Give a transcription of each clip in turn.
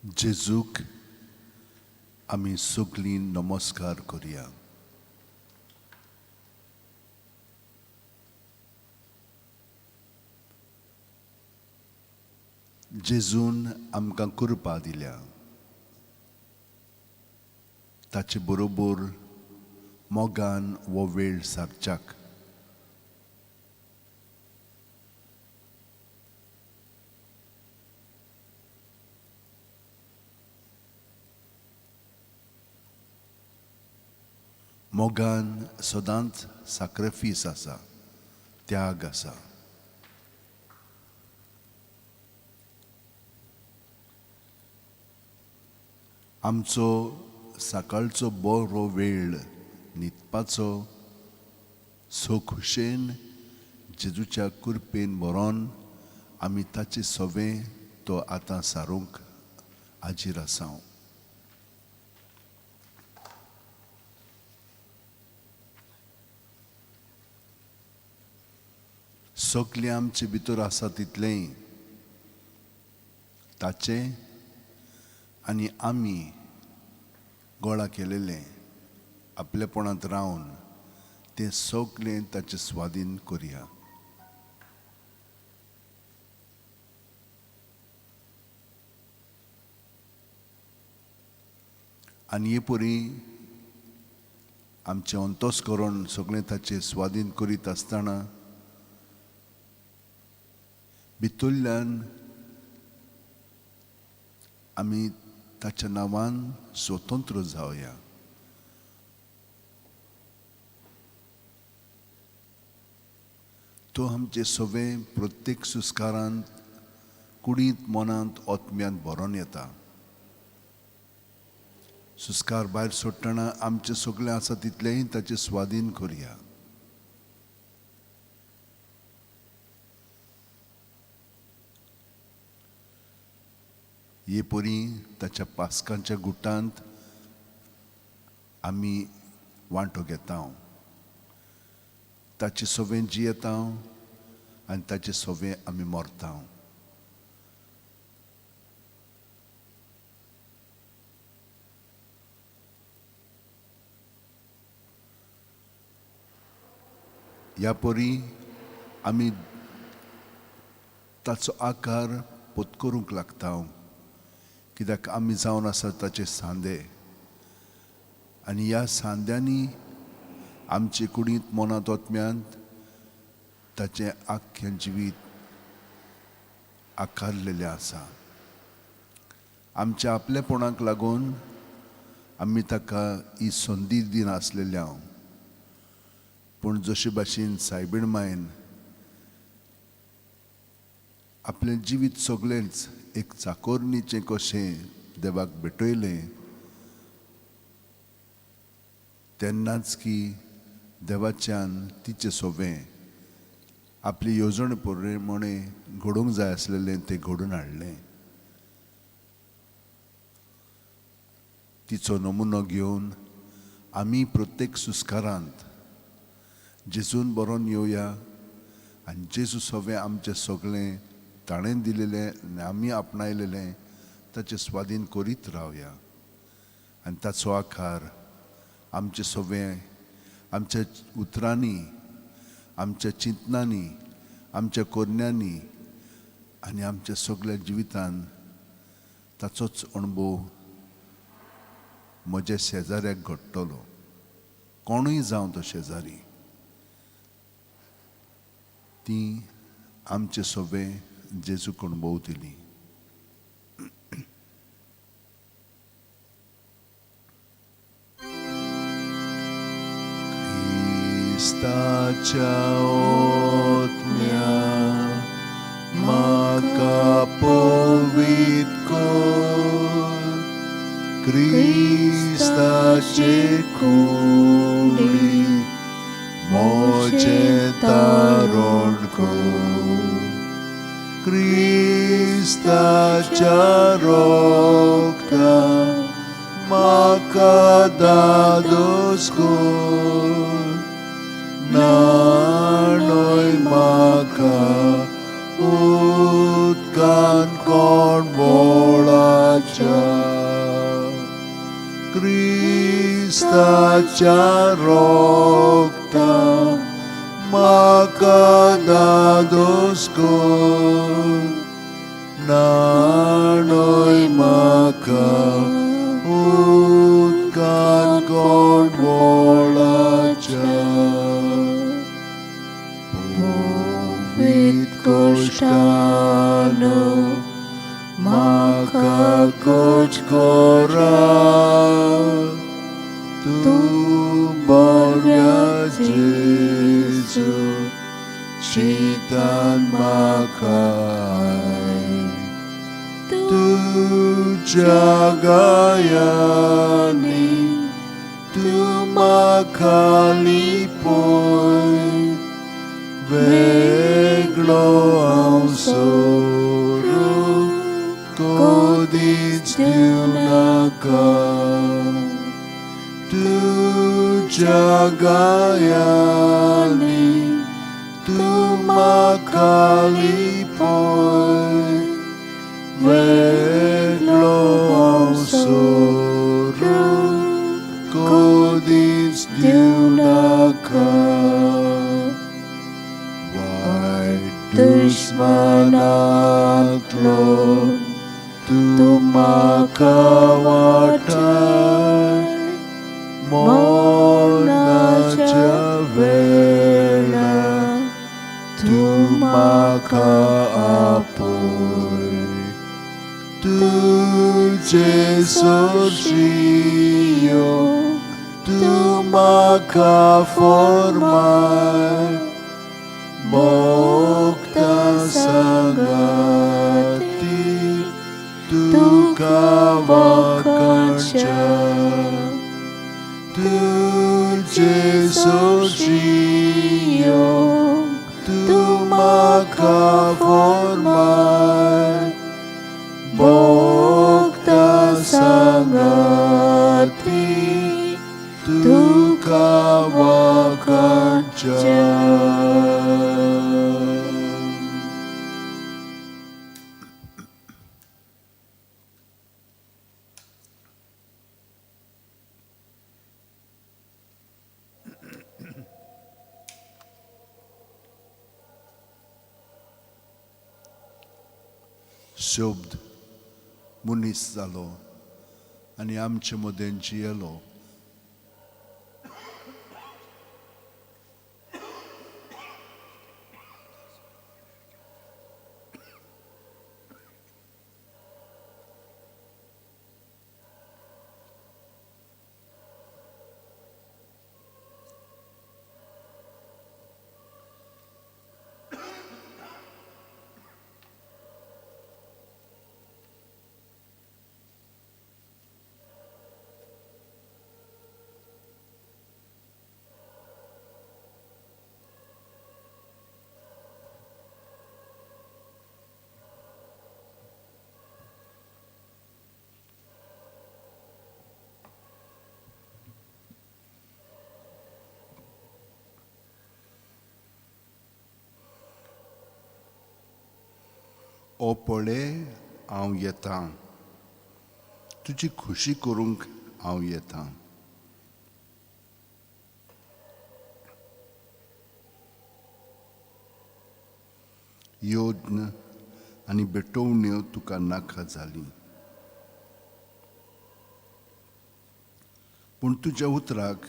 जेजूक आमी सगळीं नमस्कार करुया. जेजून आमकां कृपा दिल्या, ताचे बरोबर मोगान हो वेळ सारच्याक. मोगान सदांच साक्रिफीस आसा, त्याग आसा. आमचो सकाळचो बरो वेळ न्हिदपाचो सो खुशेन जेजूच्या कृपेन भरोन आमी ताचे सवें तो आतां सारूंक हाजीर आसा. सगळें आमचे भितर आसा तितलेंय ताचें आनी आमी गोळा केलेलें आपलेपणांत रावन तें सगळें ताचे स्वाधीन करुया. आनी हे परी आमचें अंतस्करण सगळें ताचे स्वाधीन करीत आसतना भितरल्यान आमी ताच्या नांवान स्वतंत्र जावया. तो आमचे सगळे प्रत्येक सुस्कारांत कुडींत मनांत आत्म्यांत भरोन येता. सुस्कार भायर सोडटना आमचें सगळें आसा तितलेंय ताचे स्वाधीन करुया. हे परी ताच्या पास्कांच्या गुटांत आमी वांटो घेता, ताचे सवें जियेता आनी ताचे सवें आमी मरता. ह्या परी आमी ताचो आकार पोतकरूंक लागता, कित्याक आमी जावन आसा ताचे सांदे आनी ह्या सांद्यांनी आमचे कुडींत मनांत आत्म्यांत ताचें आख्खें जिवीत आकारलेलें आसा. आमच्या आपलेपणाक लागून आमी ताका ही संदी दिनासलेल्या, पूण जशे भाशेन सायबीण मायन आपलें जिवीत सगळेंच एक चाकोरणीचें कशें देवाक भेटयलें, तेन्नाच की देवाच्यान तिचें सोवें आपली येवजण प्रमाणे घडोवंक जाय आसलेलें तें घडोवन हाडलें. तिचो नमुनो घेवन आमी प्रत्येक सुस्कारांत जेजून बरोवन येवया आनी जेजू सवें आमचें सगळें ताणें दिलेलें आनी आमी आपणायलेलें ताचे स्वाधीन करीत रावया आनी ताचो आकार आमचे सवें आमच्या उतरांनी, आमच्या चिंतनांनी, आमच्या कोरण्यांनी आनी आमच्या सगळ्या जिवितान ताचोच अणभव म्हज्या शेजाऱ्याक घडटलो, कोणूय जावं तो शेजारी. ती आमचे सवें जेजूक अणभवतली. क्रिस्ताच्या आत्म्या म्हाका पवित्र कर, क्रिस्ताचे कुडींत म्हजें तारण कर, क्रिस्ताच्या रक्तान म्हाका दादोस कर, न्हाणय म्हाका उदकान कोण वळाच्या. रोगता म्हाका दादोस कर न्हाणय म्हाका उदकान कोण वळाच्या पवित्र कोश्टान म्हाका कोच करा तूं बऱ्या जेजू शितान म्हाका तुज्या गायांनी तूं म्हाका लिपय वेगळो हांव सोरूंक कदीच दिवनाका तुज्या गायांनी तूं म्हाका लिपय वेगळो हांव सोरूंक कदीच दिवनाका वायट दुस्मानांतलो तूं म्हाका वाटाय मरणाच्या वेळार तूं म्हाका आपय तुजे सरशीं तूं म्हाका फॉर्माय मोगता सांगाती तुका वाखाणच्या तुजे सरशीं तूं म्हाका फॉर्माय मोगता सांगाती तुका वाखाणच्या. शब्द मनीस जालो आनी आमचे मदें जियेलो. ओ पळे हांव येता, तुजी खुशी करूंक हांव येता. योज्ञ आनी भेटोवण्यो तुका नाका जाली, पूण तुज्या उतराक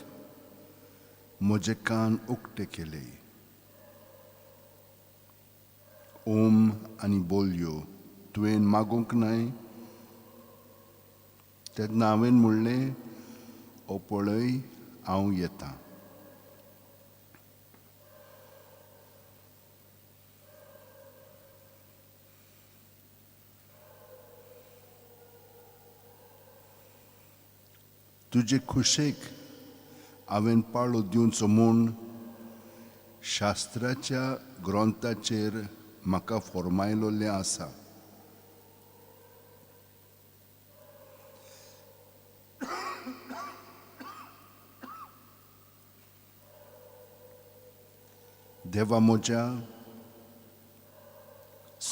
म्हजे कान उक्ते केले. ओम आनी बोलयो तुवें मागूंक नाय, तेन्ना हांवें म्हणलें, ओ पळय हांव येता. तुजे खुशेक हांवें पाळो दिवचो म्हूण शास्त्राच्या ग्रंथाचेर म्हाका फॉर्मायलोलें आसा. देवा म्हज्या,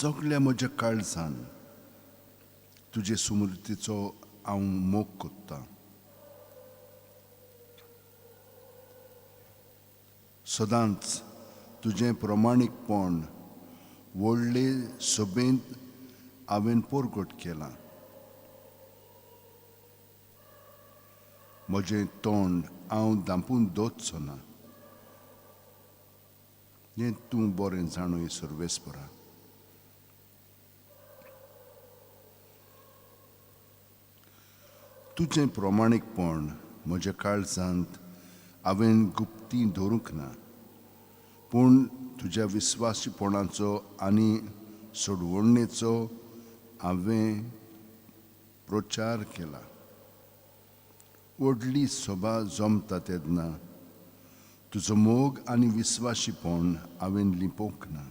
सगल्या म्हज्या काळजान तुजे सुमृतीचो हांव मोग कोत्तां. सदांच तुजें प्रमाणीकपण व्हडले सभेंत हांवें परगट केलां. म्हजें तोंड हांव धांपून दवरचो ना, हें तूं बरें जाणूय सर्वेस्परा. तुजें प्रमाणीकपण म्हज्या काळजांत हांवें गुप्ती दवरूंक ना, पूण तुज्या विस्वासीपणाचो आनी सोडवणेचो हांवें प्रचार केला. व्हडली सभा जमता तेन्ना तुजो मोग आनी विस्वासीपण हांवें लिपोवंक ना.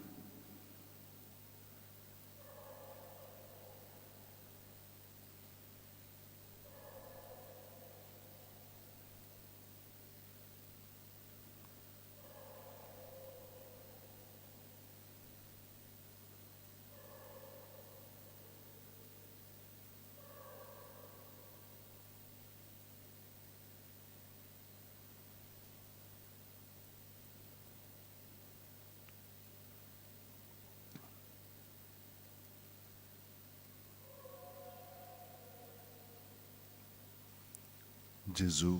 जेजू,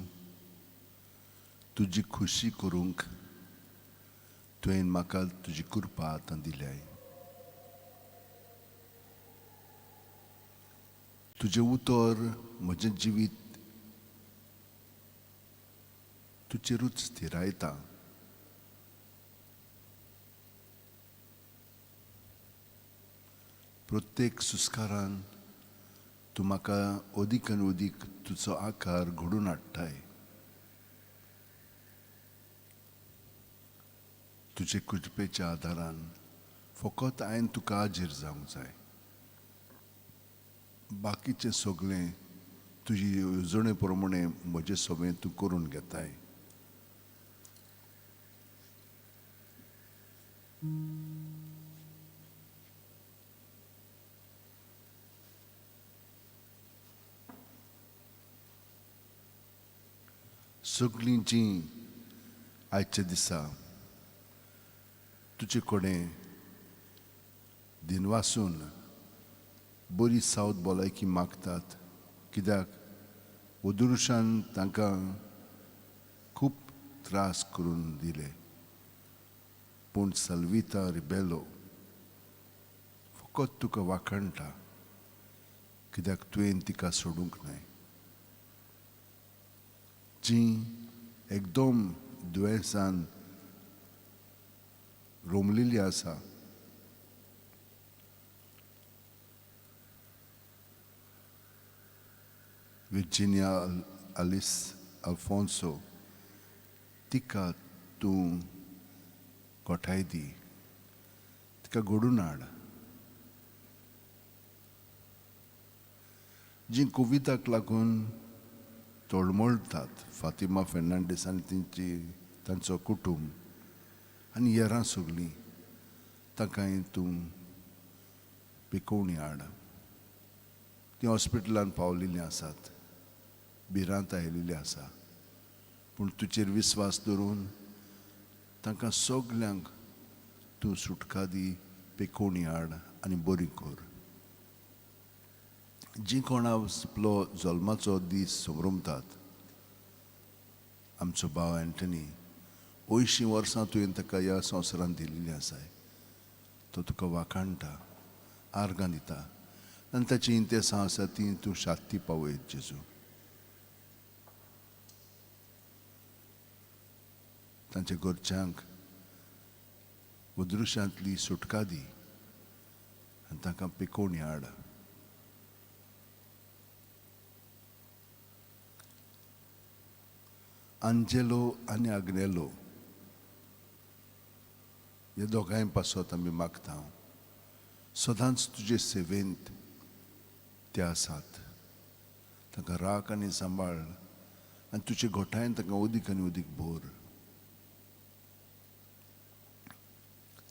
तुजी खुशी करूंक तुवें म्हाका तुजी कृपा आतां दिल्याय. तुजें उतर म्हजें जिवीत तुजेरूच थिरायता. प्रत्येक सुस्कारान तूं म्हाका अदीक आनी अदीक तुजो आकार घडोवन हाडटाय. तुजे कृपेच्या आदारान फकत हांवें तुका हाजीर जावंक जाय. बाकीचें सगळें तुजी येवजणे प्रमाणे म्हजें सगळें तूं करून घेताय. सगळीं जीं आयच्या दिसा तुजे कडेन दिनवासून बरी सावत भलायकी मागतात, कित्याक अदुर्शान तांकां खूब त्रास करून दिले, पूण सल्विता रिबेलो फकत तुका वाखाणटा, कित्याक तुवें तिका सोडूंक नाय. जीं एकदम दुयेंसान रोमलेली आसा, विर्जिनिया आलिस अल्फोन्सो, तिका तूं गोठाय दी, तिका घडून हाड. जीं कोविदाक लागून तळमळटात, फातिमा फेर्नांडीस आनी तेंची तांचो कुटूंब आनी हेरां सगळीं, तांकां तूं पिकोवणी हाड. तीं हॉस्पिटलान पावलेलीं आसात, भिरांत आयिल्ली आसा, पूण तुजेर विस्वास दवरून तांकां सगल्यांक तूं सुटका दी, पिकोवणी हाड आनी बरी कर. जीं कोणा आपलो जल्माचो दीस समरमतात, आमचो भाव एंटनी 80 वर्सां तुवें ताका ह्या संवसारांत दिल्ली आसाय, तो तुका वाखाणटा, आर्गां दिता आनी ताची इंतेसां आसा ती तूं शांती पावयत जेजू. तांच्या घरच्यांक अदृश्यांतली सुटका दी आनी तांकां पिकोवणी हाड. आंजेलो आनी आग्नेलो ह्या दोगांय पासत आमी मागता, सदांच तुजे सेवेंत ते आसात, तांकां राख आनी सांबाळ आनी तुजे घोटायन तांकां अदीक आनी अदीक भर.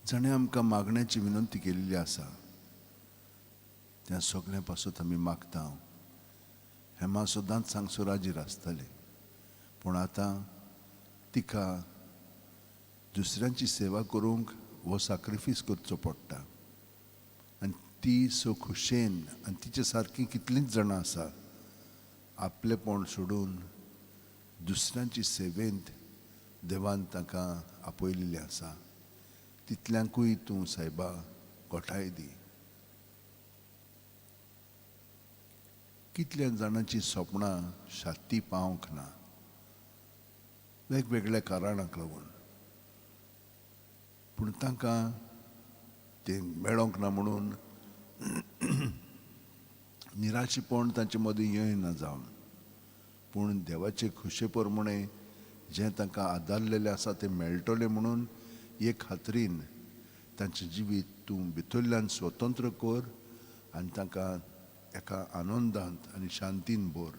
जाणें आमकां मागण्याची विनंती केल्ली आसा त्या सगळ्यां पासत आमी मागता. हेमा सदांच हांगसर हाजीर आसतालें, पूण आतां तिका दुसऱ्यांची सेवा करूंक हो साक्रिफीस करचो पडटा आनी ती सो खोशयेन आनी तिचे सारकीं कितलींच जाणां आसा आपलेपण सोडून दुसऱ्यांची सेवेंत देवान तांकां आपयलेलें आसा. तितल्यांकूय तूं सायबा गोठाय दी. कितल्या जाणांची सपनां शाती पावंक ना वेगवेगळ्या कारणांक लागून, पूण तांकां तें मेळोंक ना म्हणून निराशेपण तांचे मदीं येना जावन, पूण देवाचे खोशे प्रमाणे जें तांकां आदारलेलें आसा तें मेळटलें म्हणून एक खात्रीन तांचें जिवीत तूं भितरल्यान स्वतंत्र कर आनी तांकां एका आनंदांत आनी शांतीन भर.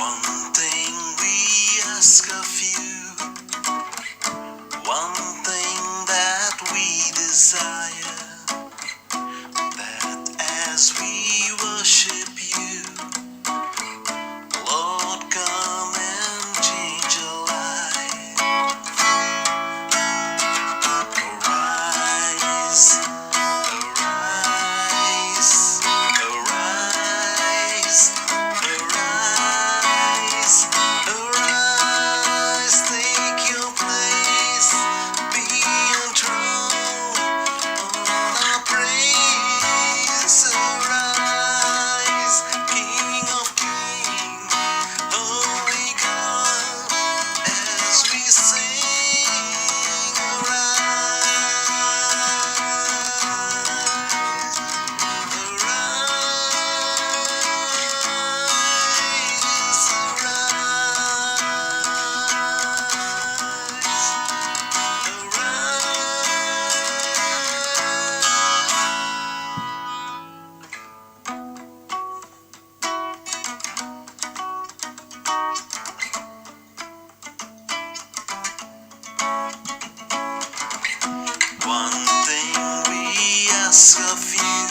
One thing we ask of you, one thing that we desire, that as we worship you, Lord, come and change our life. Arise, arise, arise, arise, arise, take your place, be enthroned on our praise. Arise, King of kings, Holy God, as we sing, arise, arise, arise, arise. One thing we ask of you,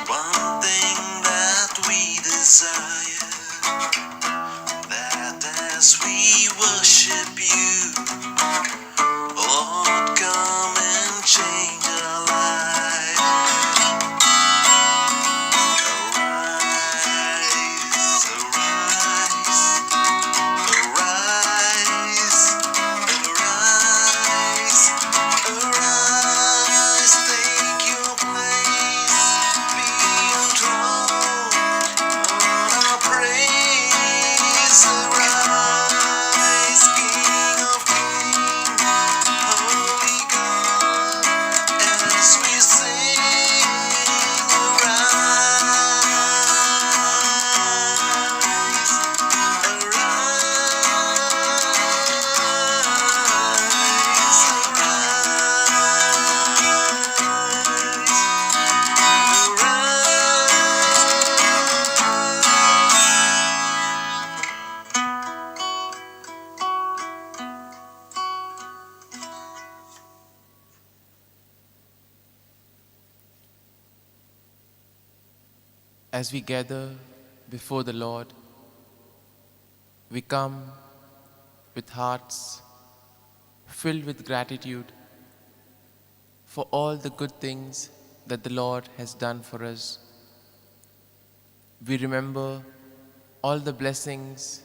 one thing that we desire, that as we worship you, Lord, come and change our life. Arise, arise, arise, arise, arise, take your place, be enthroned on our praise. Arise, King of kings, Holy God, as we sing, arise, arise, arise, arise. As we gather before the Lord, we come with hearts filled with gratitude for all the good things that the Lord has done for us. We remember all the blessings,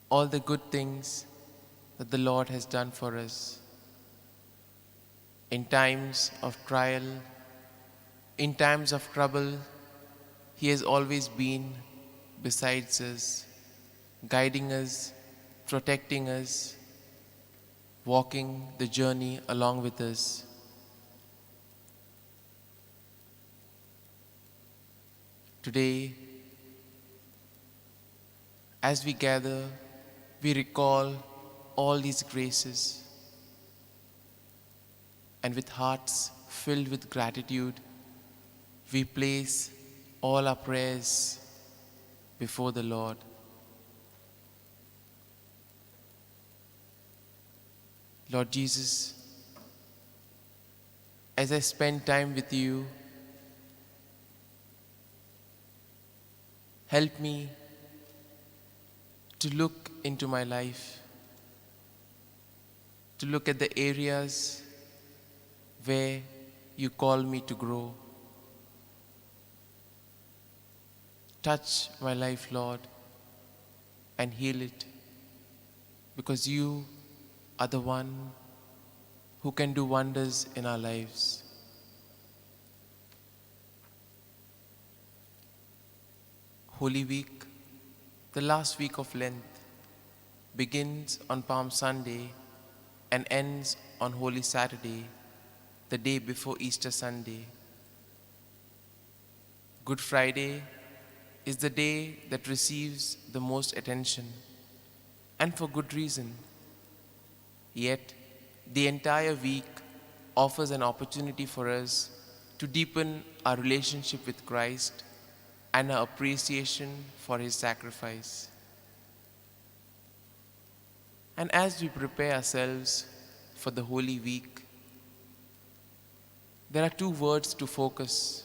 all the good things that the Lord has done for us. In times of trial, in times of trouble, He has always been beside us, guiding us, protecting us, walking the journey along with us. Today, as we gather, we recall all these graces. And with hearts filled with gratitude, we place all our prayers before the Lord. Lord Jesus, as I spend time with you, help me to look into my life, to look at the areas where you call me to grow. Touch my life, Lord, and heal it, because you are the one who can do wonders in our lives. Holy Week, the last week of Lent, begins on Palm Sunday and ends on Holy Saturday, the day before Easter Sunday. Good Friday is the day that receives the most attention, and for good reason. Yet, the entire week offers an opportunity for us to deepen our relationship with Christ and our appreciation for his sacrifice. And as we prepare ourselves for the Holy Week, there are two words to focus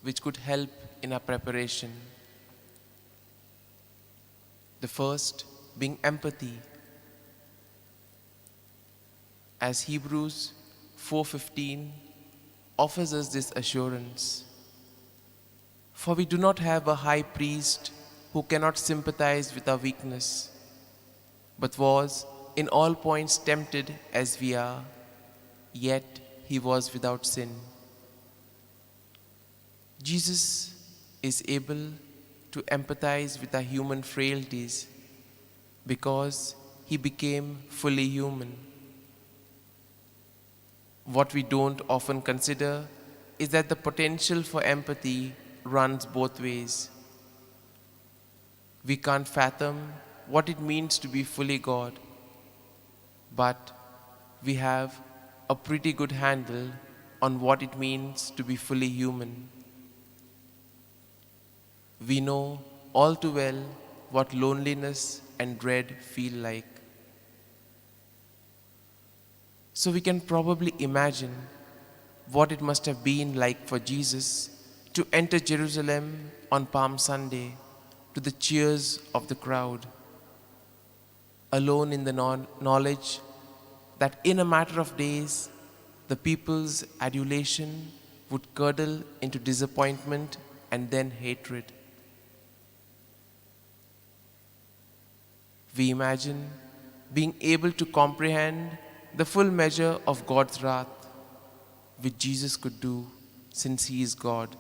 which could help in our preparation. The first being empathy. As Hebrews 4:15 offers us this assurance, for we do not have a high priest who cannot sympathize with our weakness, but was in all points tempted as we are, yet he was without sin. Jesus is able to empathize with our human frailties because he became fully human. What we don't often consider is that the potential for empathy runs both ways. We can't fathom what it means to be fully God, but we have a pretty good handle on what it means to be fully human. We know all too well what loneliness and dread feel like. So we can probably imagine what it must have been like for Jesus to enter Jerusalem on Palm Sunday to the cheers of the crowd, alone in the knowledge that in a matter of days, the people's adulation would curdle into disappointment and then hatred. We imagine being able to comprehend the full measure of God's wrath, which Jesus could do since he is God,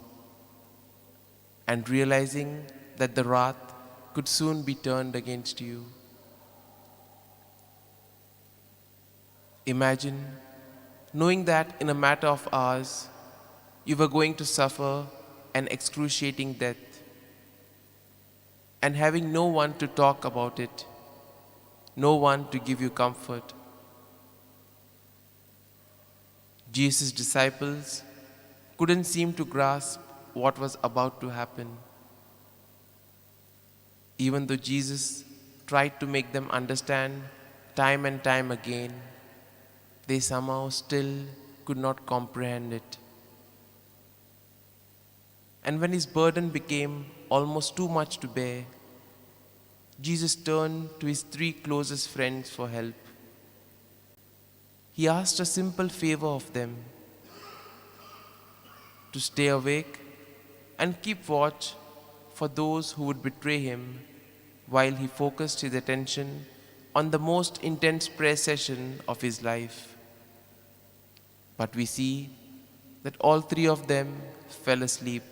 and realizing that the wrath could soon be turned against you. Imagine knowing that in a matter of hours, you were going to suffer an excruciating death, and having no one to talk about it, no one to give you comfort. Jesus' disciples couldn't seem to grasp what was about to happen. Even though Jesus tried to make them understand time and time again, they somehow still could not comprehend it. And when his burden became almost too much to bear, Jesus turned to his three closest friends for help. He asked a simple favor of them: to stay awake and keep watch for those who would betray him, while he focused his attention on the most intense prayer session of his life. But we see that all three of them fell asleep.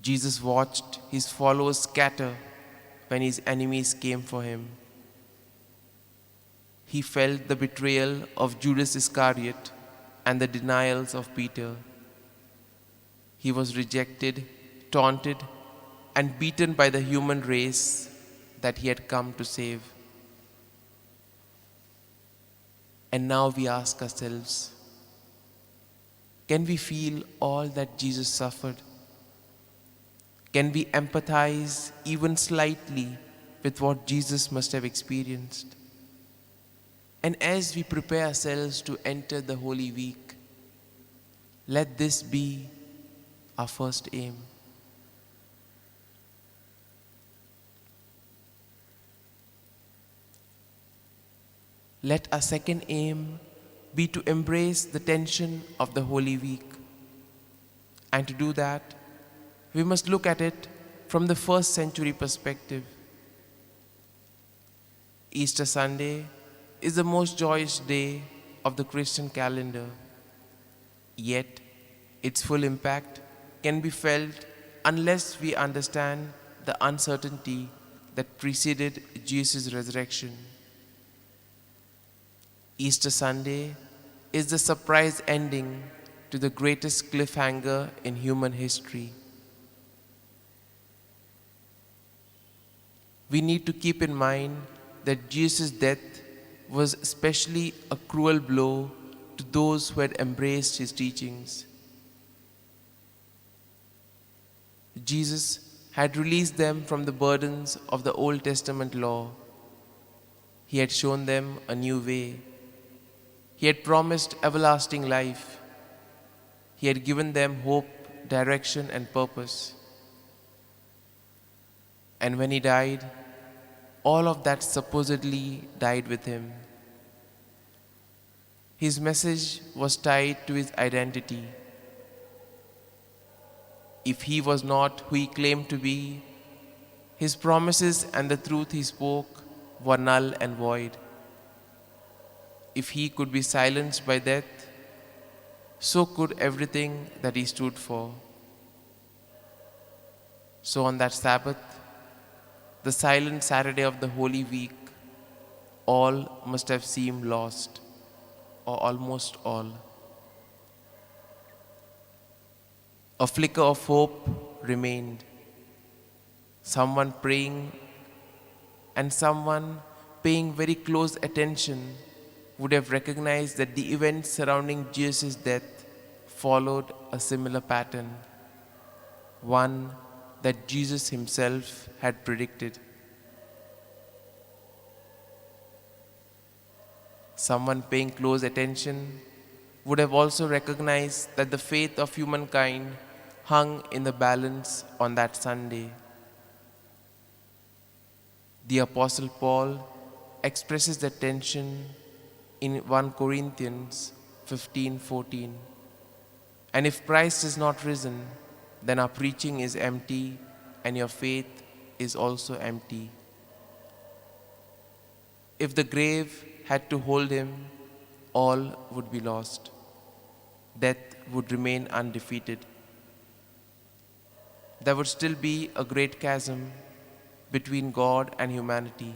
Jesus watched his followers scatter when his enemies came for him. He felt the betrayal of Judas Iscariot and the denials of Peter. He was rejected, taunted, and beaten by the human race that he had come to save. And now we ask ourselves, can we feel all that Jesus suffered? Can we empathize even slightly with what Jesus must have experienced? And as we prepare ourselves to enter the Holy Week, let this be our first aim. Let our second aim be to embrace the tension of the Holy Week. And to do that, we must look at it from the first century perspective. Easter Sunday is the most joyous day of the Christian calendar. Yet, its full impact can be felt unless we understand the uncertainty that preceded Jesus' resurrection. Easter Sunday is the surprise ending to the greatest cliffhanger in human history. We need to keep in mind that Jesus' death was especially a cruel blow to those who had embraced his teachings. Jesus had released them from the burdens of the Old Testament law. He had shown them a new way. He had promised everlasting life. He had given them hope, direction, and purpose. And when he died, all of that supposedly died with him. His message was tied to his identity. If he was not who he claimed to be, his promises and the truth he spoke were null and void. If he could be silenced by death, so could everything that he stood for. So on that Sabbath, the silent Saturday of the Holy Week, all must have seemed lost, or almost all. A flicker of hope remained. Someone praying and someone paying very close attention would have recognized that the events surrounding Jesus' death followed a similar pattern, one that Jesus himself had predicted. Someone paying close attention would have also recognized that the faith of humankind hung in the balance on that Sunday. The Apostle Paul expresses the tension in 1 Corinthians 15:14. And if Christ is not risen, then our preaching is empty and your faith is also empty. If the grave had to hold him, all would be lost. Death would remain undefeated. There would still be a great chasm between God and humanity.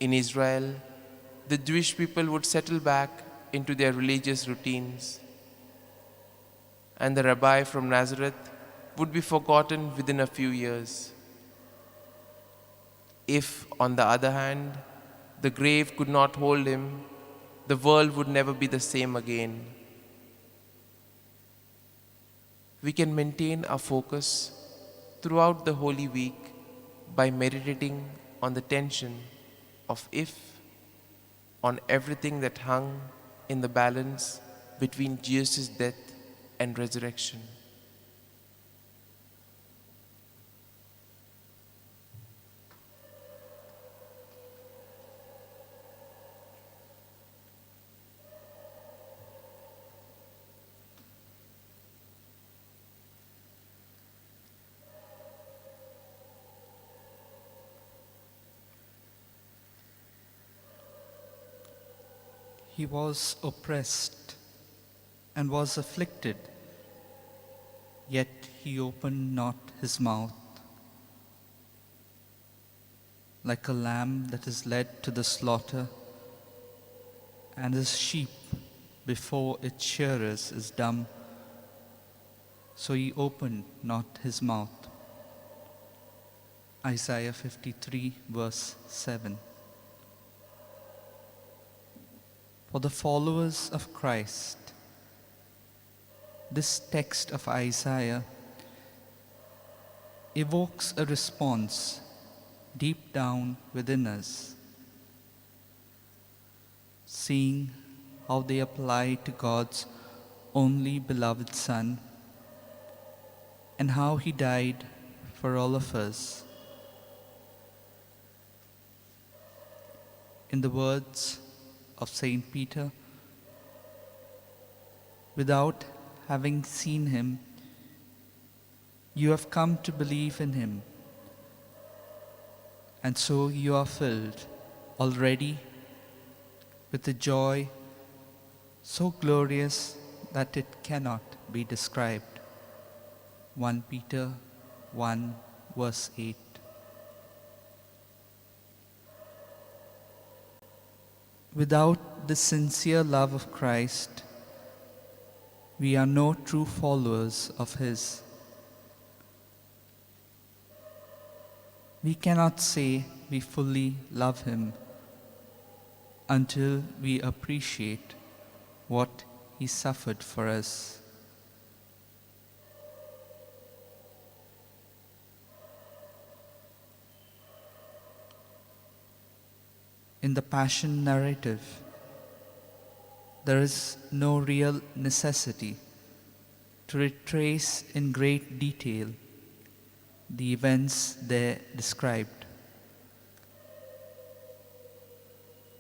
In Israel, the Jewish people would settle back into their religious routines, and the rabbi from Nazareth would be forgotten within a few years. If, on the other hand, the grave could not hold him, the world would never be the same again. We can maintain our focus throughout the Holy Week by meditating on the tension of if, on everything that hung in the balance between Jesus' death and resurrection. He was oppressed and was afflicted, yet he opened not his mouth. Like a lamb that is led to the slaughter, and as sheep before its shearers is dumb, so he opened not his mouth. Isaiah 53, verse 7. For the followers of Christ, this text of Isaiah evokes a response deep down within us, seeing how they apply to God's only beloved Son and how he died for all of us. In the words of Saint Peter, without having seen him, you have come to believe in him, and so you are filled already with a joy so glorious that it cannot be described. 1 Peter 1 verse 8. Without the sincere love of Christ, we are no true followers of his. We cannot say we fully love him until we appreciate what he suffered for us. In the Passion narrative, there is no real necessity to retrace in great detail the events there described.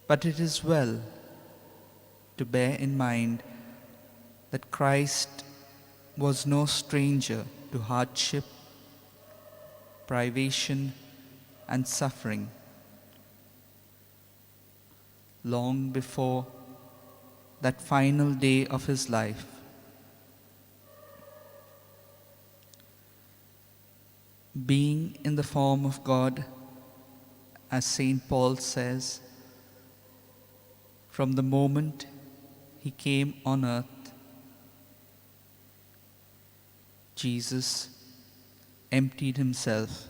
But it is well to bear in mind that Christ was no stranger to hardship, privation, and suffering. Long before that final day of his life, being in the form of God, as St. Paul says, from the moment he came on earth, Jesus emptied himself,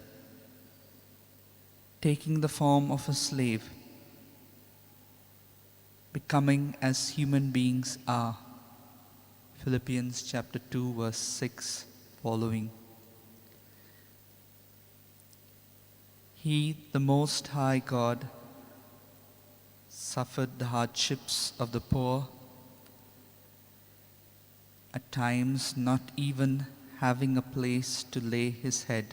taking the form of a slave, becoming as human beings are. Philippians chapter 2 verse 6 following. He, the Most High God, suffered the hardships of the poor, at times not even having a place to lay his head.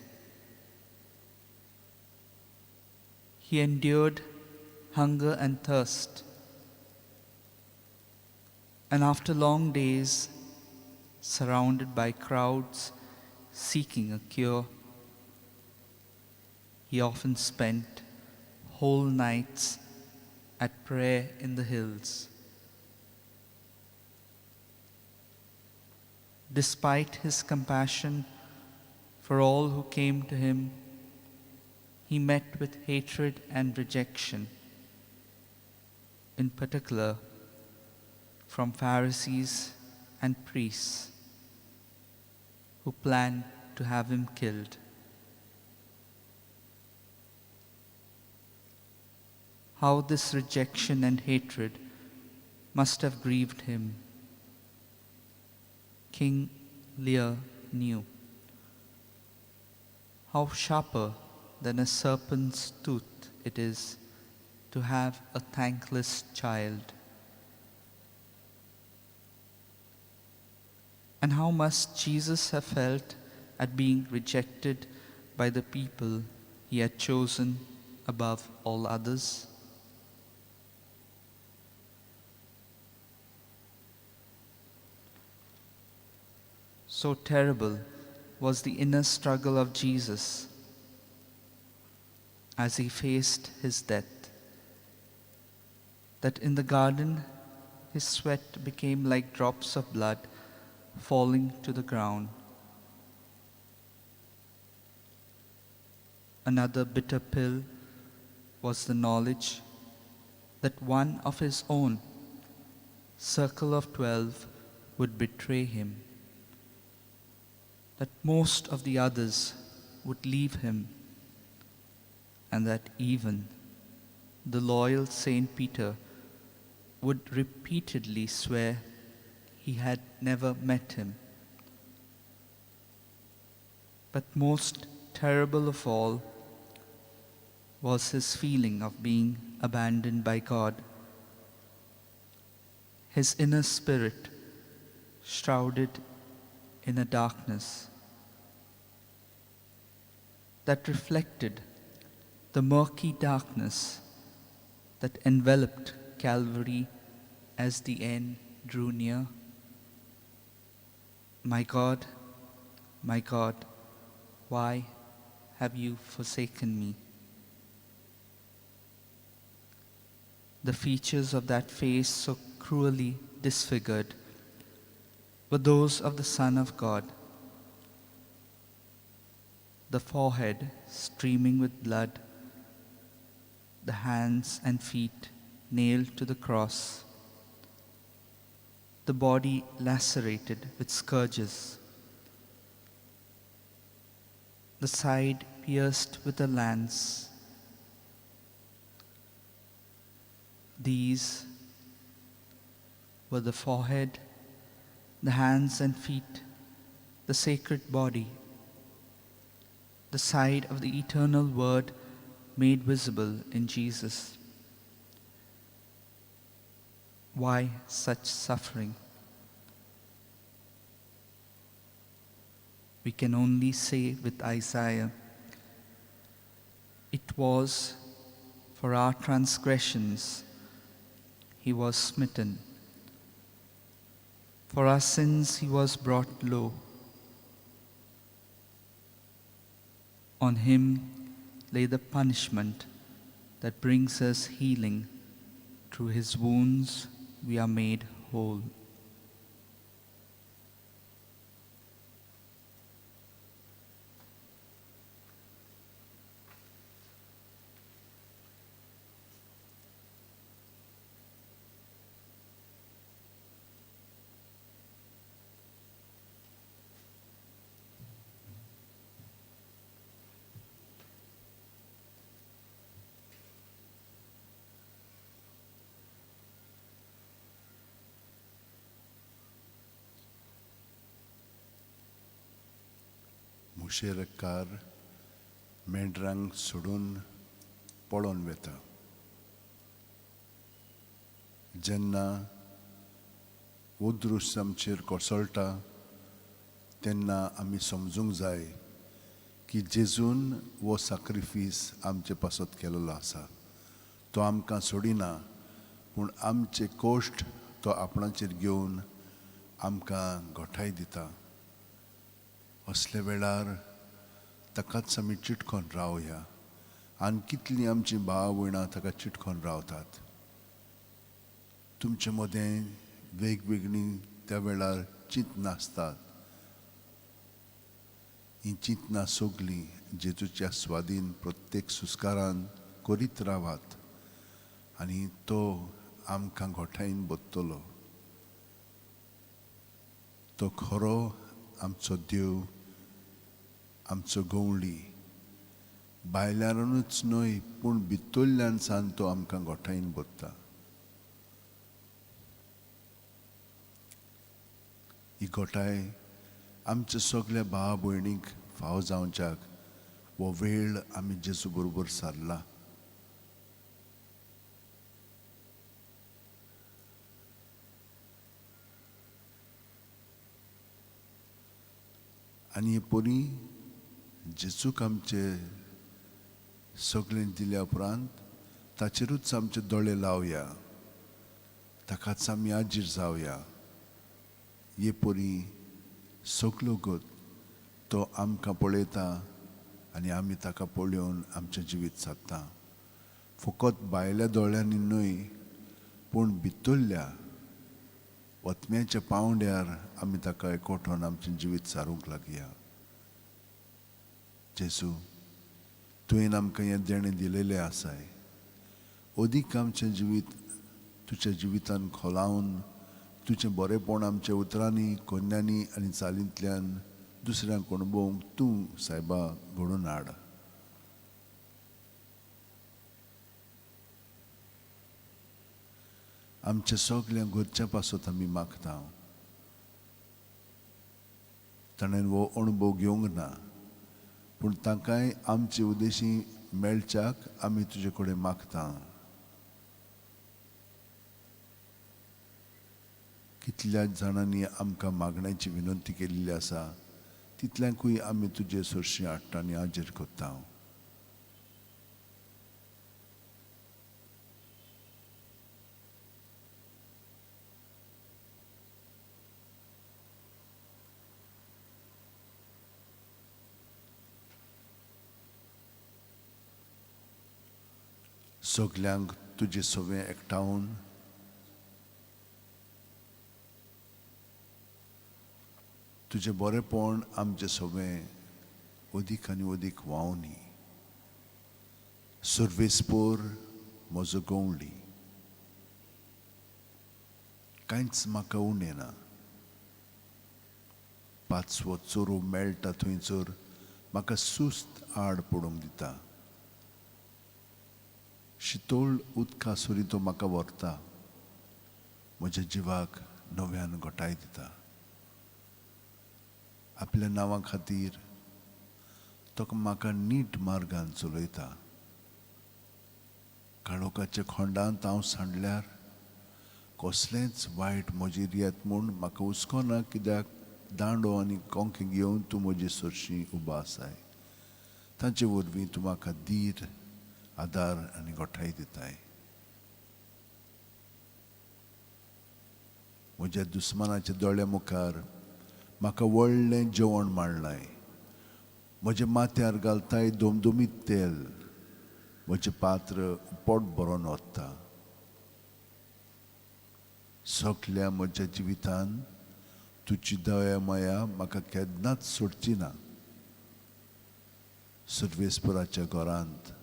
He endured hunger and thirst, and after long days, surrounded by crowds seeking a cure, he often spent whole nights at prayer in the hills. Despite his compassion for all who came to him, he met with hatred and rejection, in particular from Pharisees and priests who planned to have him killed. How this rejection and hatred must have grieved him, King Lear knew. How sharper than a serpent's tooth it is to have a thankless child. And how must Jesus have felt at being rejected by the people he had chosen above all others? So terrible was the inner struggle of Jesus as he faced his death, that in the garden his sweat became like drops of blood falling to the ground. Another bitter pill was the knowledge that one of his own circle of 12 would betray him, that most of the others would leave him, and that even the loyal Saint Peter would repeatedly swear he had never met him. But most terrible of all was his feeling of being abandoned by God. His inner spirit shrouded in a darkness that reflected the murky darkness that enveloped Calvary as the end drew near. My God, my God, why have you forsaken me? The features of that face so cruelly disfigured were those of the Son of God, the forehead streaming with blood, the hands and feet nailed to the cross, the body lacerated with scourges, the side pierced with a lance. These were the forehead, the hands and feet, the sacred body, the side of the eternal Word made visible in Jesus. Why such suffering? We can only say with Isaiah, it was for our transgressions he was smitten, for our sins he was brought low. On him lay the punishment that brings us healing. Through his wounds we are made whole. मुशेरकार मेंढरांक सोडून पळोवन वता. जेन्ना हो दृश्य आमचेर कोसळटा तेन्ना आमी समजूंक जाय की जेजून हो साक्रिफीस आमचे पासत केलेलो आसा. तो आमकां सोडिना, पूण आमचे कोश्ट तो आपणाचेर घेवन आमकां गोठाय दिता. असल्या वेळार ताकाच आमी चिटकोन रावया आनी कितलीं आमचीं भाव भयणां ताका चिटकोन रावतात. तुमचे मदें वेगवेगळीं त्या वेळार चिंतनां आसतात. हीं चिंतनां सगलीं जेजूच्या स्वादीन प्रत्येक सुस्कारान करीत रावात आनी तो आमकां गोठायेन बदतलो. तो खरो आमचो देव, आमचो गवळी, भायल्यानूच न्हय पूण भितरल्यान सान तो आमकां गोठायेन बदता. ही गोठाय आमच्या सगल्या भाव भयणींक फाव जावच्याक हो वेळ आमी जेजू बरोबर सारला. आनी हे परी जेजूक आमचे सगळें दिल्या उपरांत ताचेरूच आमचे दोळे लावया, ताकाच आमी आजीर जावया. हे परी सगलो गत तो आमकां पळयता आनी आमी ताका पळोवन आमचें जिवीत सादता. फकत भायल्या दोळ्यांनी न्हय पूण भितरल्या वतम्याच्या पांवड्यार आमी ताका एकवटोन आमचें जिवीत सारूंक लागया. जेजू, तुवें आमकां हें देणें दिलेलें आसाय. अदीक आमचें जिवीत तुज्या जिवितान खोलावन तुजें बरेंपण आमच्या उतरांनी, कोन्यांनी आनी चालींतल्यान दुसऱ्यांक अणभवंक तूं सायबा घडोवन हाड. आमच्या सगल्या घरच्या पासत आमी मागता. ताणें हो अणभव घेवंक ना, पूण तांकांय आमचे उद्देशी मेळच्याक आमी तुजे कडेन मागता. कितल्या जाणांनी आमकां मागण्याची विनंती केल्ली आसा तितल्यांकूय आमी तुजे सरशी हाडटा आनी हाजीर करता. सगल्यांक तुजे सवें एकठावन तुजें बरेंपण आमचें सवें अदीक आनी अदीक व्हांवनी. सर्वेस्पोर म्हजो गवळी, कांयच म्हाका उणें ना. पांचवो चोरू मेळटा थंयसर म्हाका सुस्त आड पडूंक दिता. शितोळ उदका सरी तो म्हाका व्हरता, म्हज्या जिवाक नव्यान घटाय दिता. आपल्या नांवा खातीर तो म्हाका नीट मार्गान चलयता. काळोखाच्या खोंडांत हांव सांडल्यार कसलेंच वायट म्हजेर येत म्हूण म्हाका हुस्को ना, कित्याक दांडो आनी कोंके घेवन तूं म्हजे सरशी उबो आसाय. तांचे वरवीं तूं म्हाका धीर, आदार आनी गोठाय दिताय. म्हज्या दुस्मानाच्या दोळ्या मुखार म्हाका व्हडलें जेवण मांडलाय. म्हज्या माथ्यार घालताय दोमदोमीत तेल. म्हजें पात्र पोट भरोन वता. सगल्या म्हज्या जिवितान तुजी दया माया म्हाका केन्नाच सोडची ना. सर्वेस्पराच्या घरांत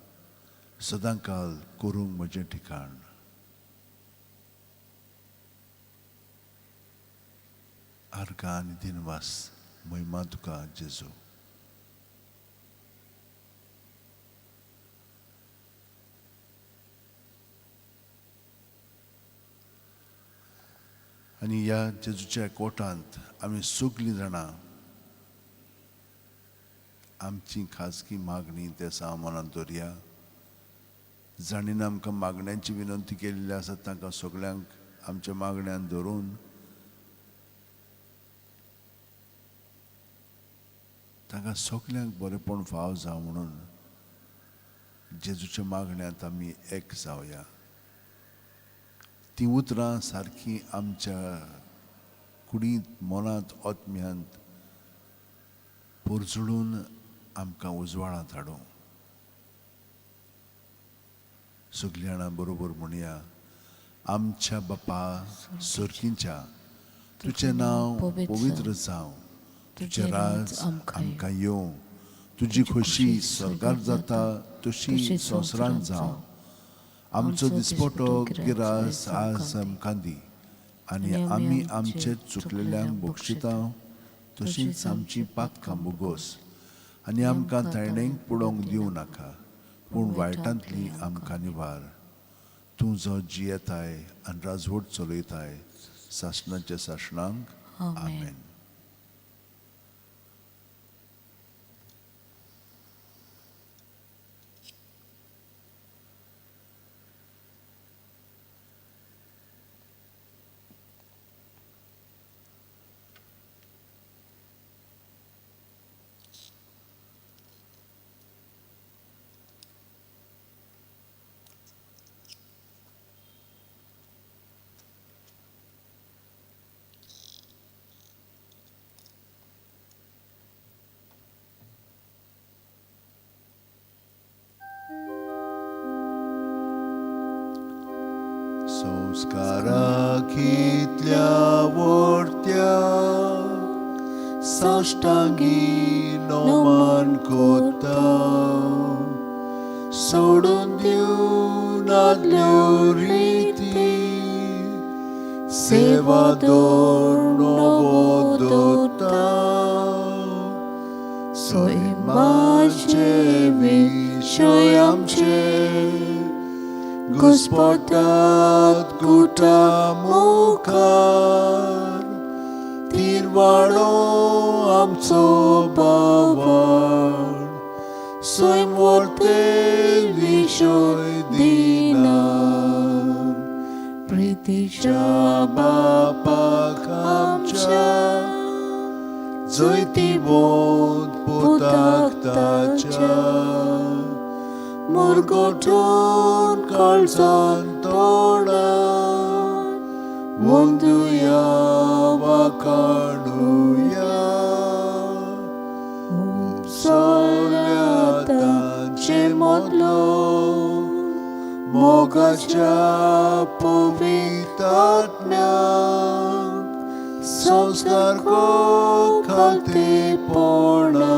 सदांकाल करूंक म्हजें ठिकाण. आर्गां आनी दिनवास महिमा तुका जेजू. आनी ह्या जेजूच्या कोटांत आमी सगलीं जाणां आमची खाजगी मागणी त्या सामानांत दवरया. जाणीन आमकां मागण्यांची विनंती केल्ली आसा तांकां सगल्यांक आमच्या मागण्यान धरून तांकां सगल्यांक बरेंपण फाव जावं म्हणून जेजूच्या मागण्यांत आमी एक जावया. तीं उतरां सारकीं आमच्या कुडींत, मनांत, आत्म्यांत पोरजळून आमकां उजवाडांत हाडूं. सगळीं जाणां बरोबर म्हणया, आमच्या बापा सर्कींच्या, तुजें नांव पवित्र जावं, तुजें राज आमकां येवं, तुजी खोशी स्वर्गार जाता तशी संवसारांत जावं. आमचो दिसपटो गिरास आज आमकां दी आनी आमी आमचे चुकलेल्यांक बक्षिता तशींच आमची पातकां भोगोस आनी आमकां ताणेंक पडोवंक दिवं नाका, पूण वायटांतली आमकां निवार. तूं जो जियेताय आनी राजवट चलयताय सासणाच्या सासणांक. आमेन. संस्कारा कितल्या वर्त्या साष्टांगी नमन कोता, सोडून दिवन आदल्यो रिती, सेवा दवर नवो दवरता. सैमाचे विशय आमचे घुस्पटात गुटा मुखार तिरवाडो आमचो बावड स्वयं वर्ते विशय दिनार प्रितीच्या बापाक आमच्या जैतिवंत पुताक ताच्या मुरगोठून काळजान तोडान वंदुया वाकाणुया उपसल्या तांचे मदलो मोगाच्या पवित्र आत्म्याक संस्कार खालतेपणा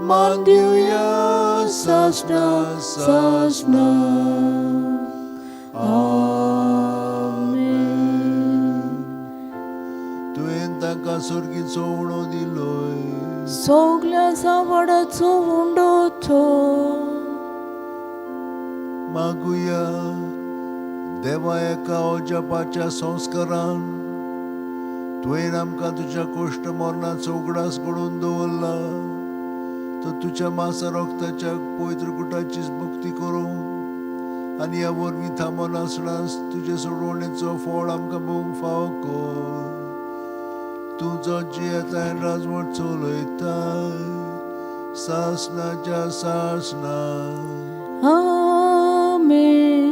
मान दिवया सासना सासना. आमेन. तुवें तांकां सर्गीचो उणो दिलोय. सगल्या सावडाचो उंडो तो. मागुया. देवा, एका अजापाच्या संस्कारान तुवें आमकां तुज्या कोश्ट मरणाचो उगडास घडोवन दवरला, तर तुज्या मासा रक्ताच्या पवित्र कुटाची मुक्ती करूंक आनी ह्या वरवीं थांबो नासतना तुजे सोडवणेचो फळ आमकां भोवंक फावो कर. तूं जो जियेताय, राजवट चलयताय सासनाच्या सासना. आमेन.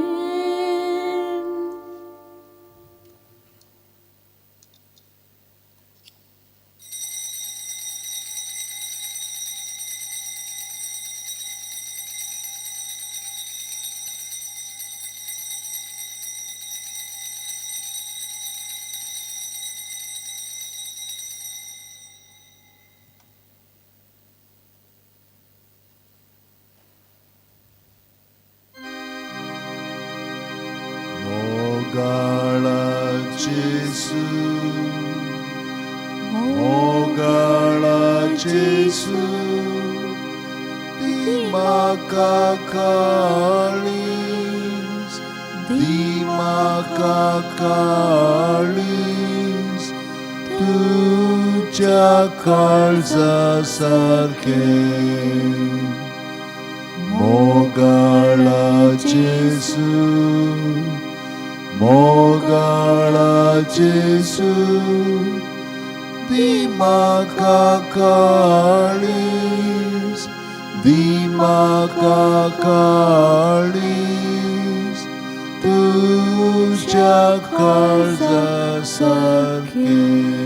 मोगाळा जेसू, मोगाळा जेसू, दी म्हाका काळीज, दी म्हाका काळीज तुज्या काळजा सारकें. मोगाळा जेसू, मोगाळा जेसू, दी म्हाका काळीज, दी म्हाका काळीज तुज्या काळजा सारकें.